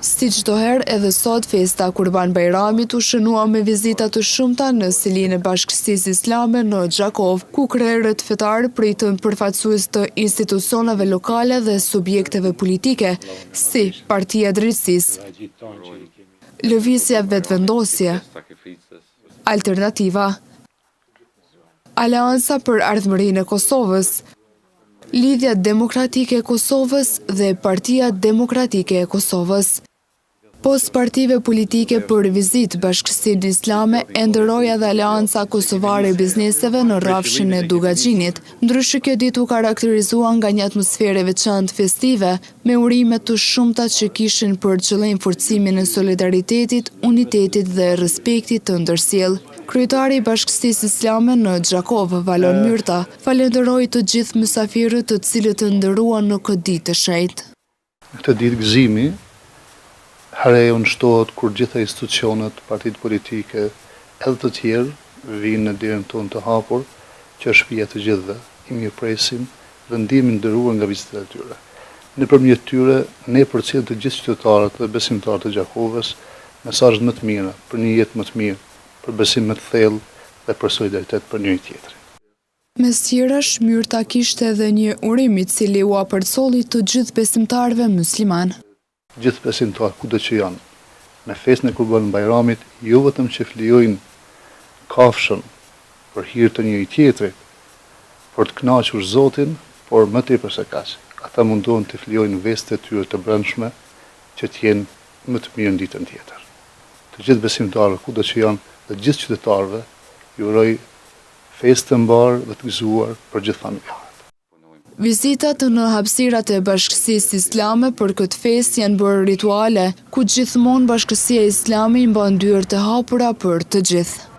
Si çdo herë edhe sot festa e Kurban Bajramit u shënua me vizita të shumta në selinë e Bashkësisë Islame në Gjakovë, ku krerët fetarë pritën përfaqësues të institucioneve lokale dhe subjekteve politike, si Partia e Drejtësisë, Lëvizja Vetëvendosje, Alternativa. Aleanca për Ardhmërinë e Kosovës, Lidhja Demokratike e Kosovës dhe Partia Demokratike e Kosovës. Pos partive politike për vizitë, Bashkësinë Islame e nderoi edhe Aleanca Kosovare e Bizneseve në rrafshin e Dukagjinit. Ndryshe kjo ditë u karakterizua nga një atmosferë e veçantë festive, me urime të shumta që kishin për qëllim forcimin e solidaritetit, unitetit dhe respektit të ndërsjellë. Kryetari i Bashkësisë Islame në Gjakovë, Valon Myrta, falënderoi të gjithë mysafirët të cilët e nderuan në këtë ditë të shenjtë. Në këtë ditë gëzimi, hareja jonë shtohet kur të gjitha institucionet, partitë politike, edhe të tjerë vijnë në derën tonë të hapur, që është shtëpia e të gjithëve. I mirëpresim dhe ndihemi të nderuar nga vizitat e tyre. Nëpërmjet tyre, ne përcjellim të gjithë qytetarët dhe besimtarët e Gjakovës mesazhet më të mira për një jetë më të mirë, për besim më të thellë dhe për solidaritet për njëri-tjetrin. Mes tjerash, Myrta kishte edhe një urim i cili ua përcolli të gjithë besimtarëve myslimanë. Gjithë besimtarët kudo që janë, me festën e Kurban Bajramit jo vetëm që flijojnë kafshën për hir të njëri-tjetrit, për të kënaqur Zotin, por më tepër se kaq, ata mundohen të flijojnë veset e tyre të brendshme që të jenë më të mirë në ditën tjetër. Të gjithë besimtarëve kudo që janë dhe të gjithë qytetarëve ju uroj festë të mbarë dhe të gëzuar për gjithë familjarët. Vizitat në hapësirat e Bashkësisë Islame për këtë festë janë bërë rituale, ku gjithmonë Bashkësia Islame i mban dyert e hapura për të gjithë.